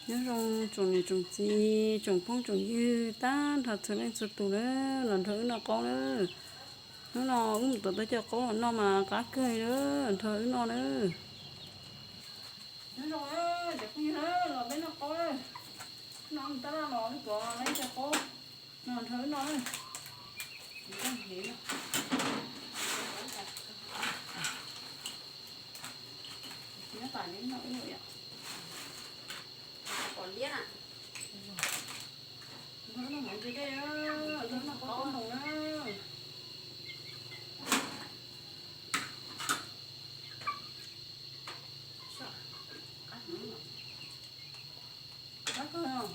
Nyob zoo tsoom niam tsoom txiv, tsoom phooj tsoom ywg tag nrho txhua leej txhua tus na, los nrog wb noj qaub na. Hnub no wb mus tuav tau cov qaub los noj mas qab kawg li na, nrog wb noj na. Nyob zoo cov phooj ywg na, los peb noj qaub na. Hnub no tab laj los wb tuav tau cov qaub no nrog wb noj na. Nyob tas li no wb yuav pom liab na. Nrog wb noj mov ntse dej, nrog wb noj qaub tub ntoos na. Qab kawg,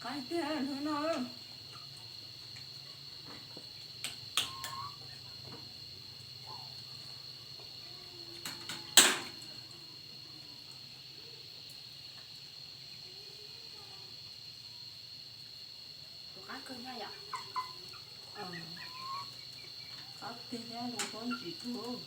qab tiag nrog wb noj. Tus qab kawg thiab yom. Qab tiag thiab zoo nkauj ntsim kawg.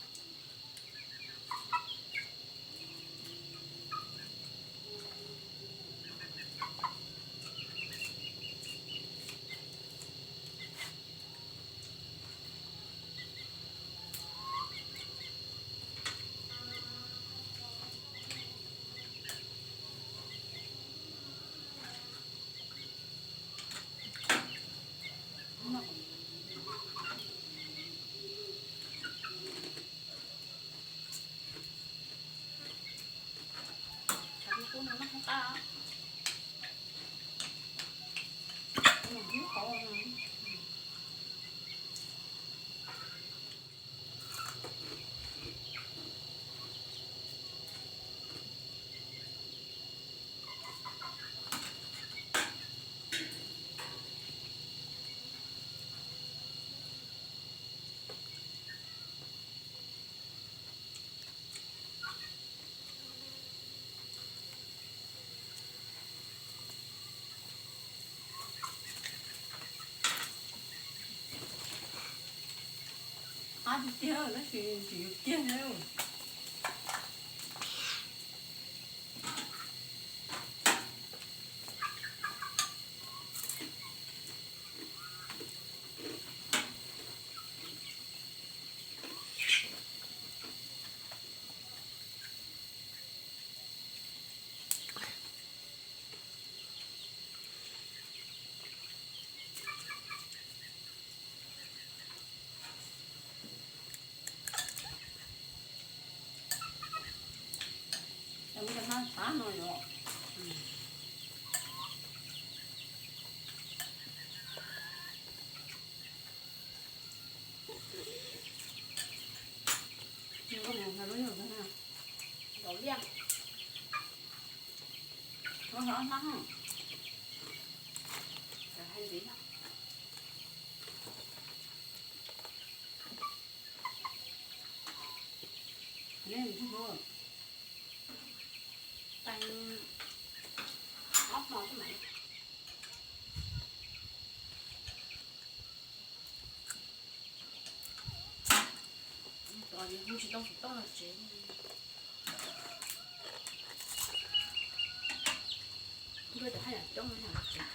Qab tiag tiag tab sis tsis yus kiag thiab. Cov hlab xav no yom. Nws koj mus hais lub yog ntag na. Ntaus liaj. Hlab hlab. Hais ntxiv. Neb mus tsis hlub. Tag ob hmo xwb mas. Tos hu tsis tau xov tooj los tsev. Nkawd cov haj yam coob no yom.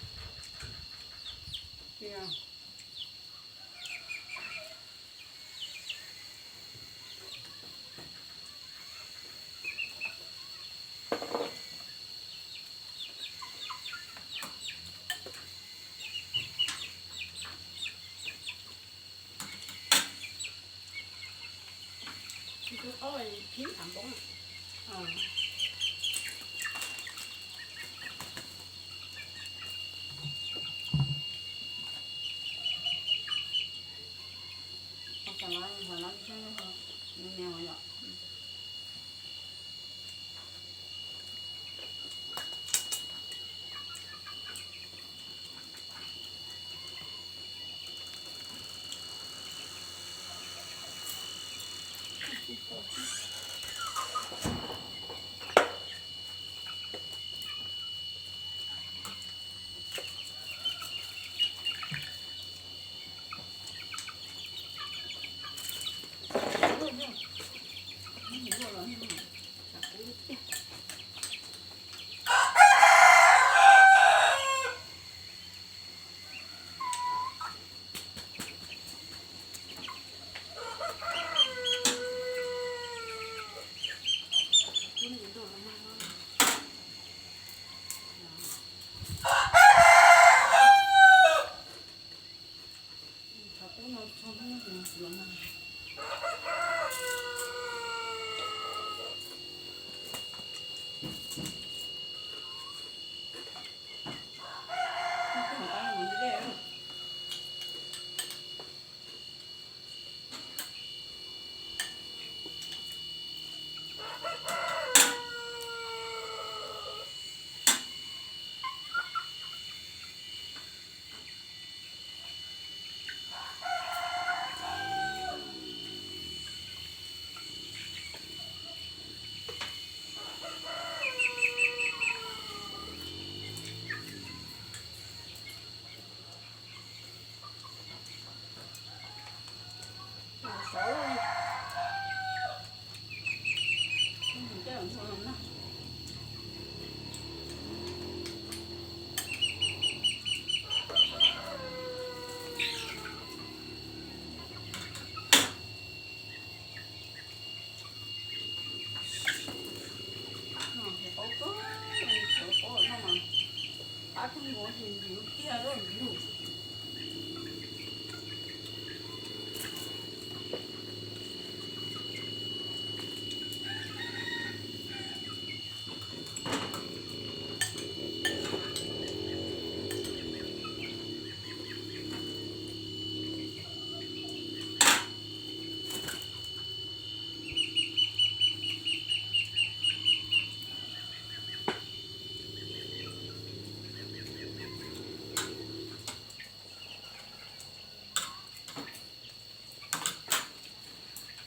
Tus qaub phim tham npoob.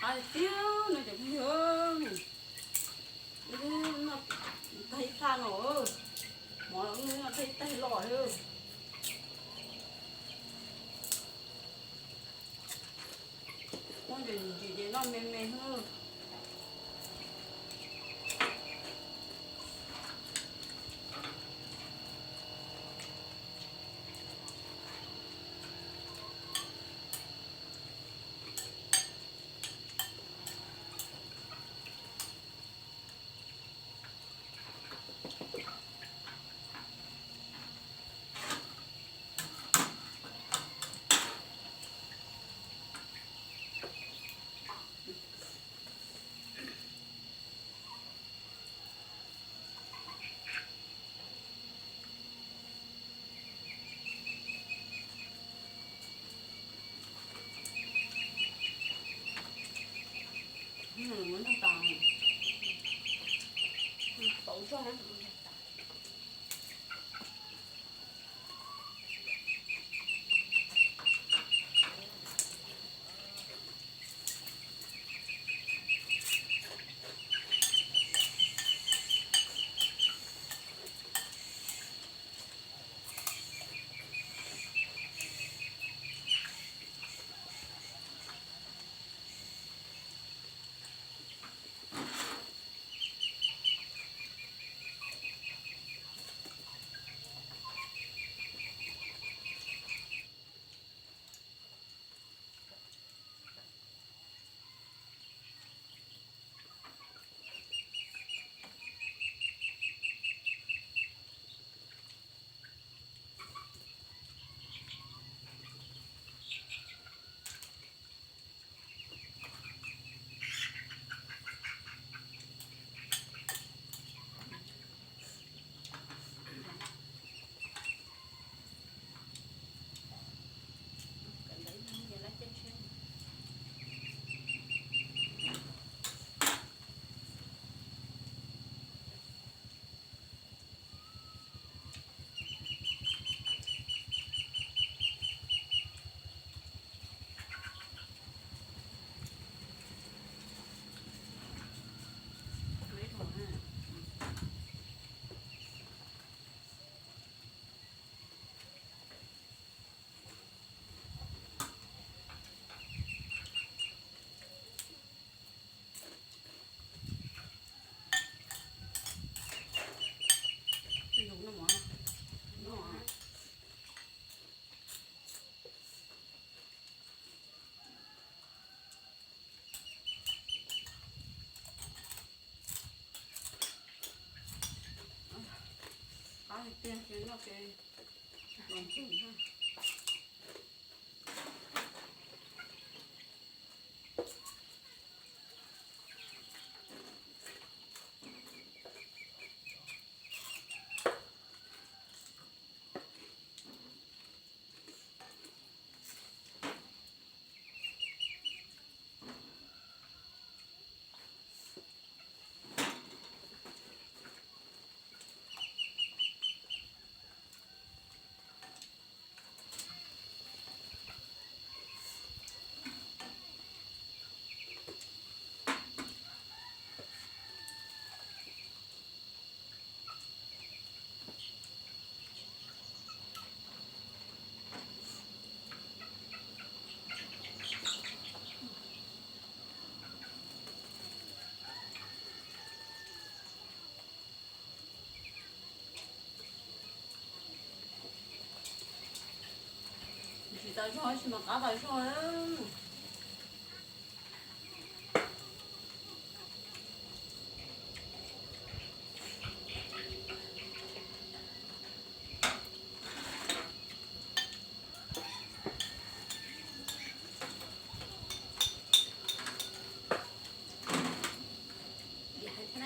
Qab tiag no cov phooj ywg, noj tag ib thaj no, mov noj tag ib thaj los. Muab ntsis ntsis ces noj me me xwb. Qab tiag tiag ces noj ces los ntxim. Tas zog tab sis mas qab tas zog.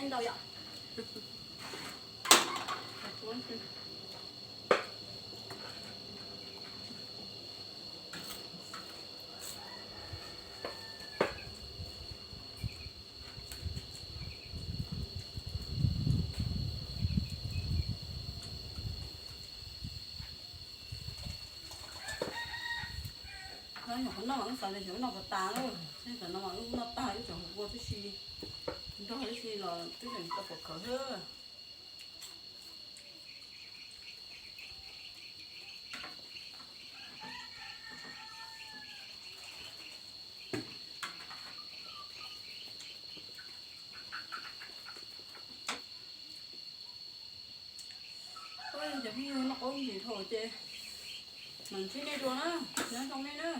Ntau yom. No yog qhov no mas wb xav tias xyov wb noj puas tas lawm, xav no mas wb noj tag wb tseem hu ua tib si, nrog tib si los twb tseem tau pom khawv xwb. Cov phooj ywg, noj qaub ntsis dhau ces mam ntsib nej dua na, nyob zoo nej na.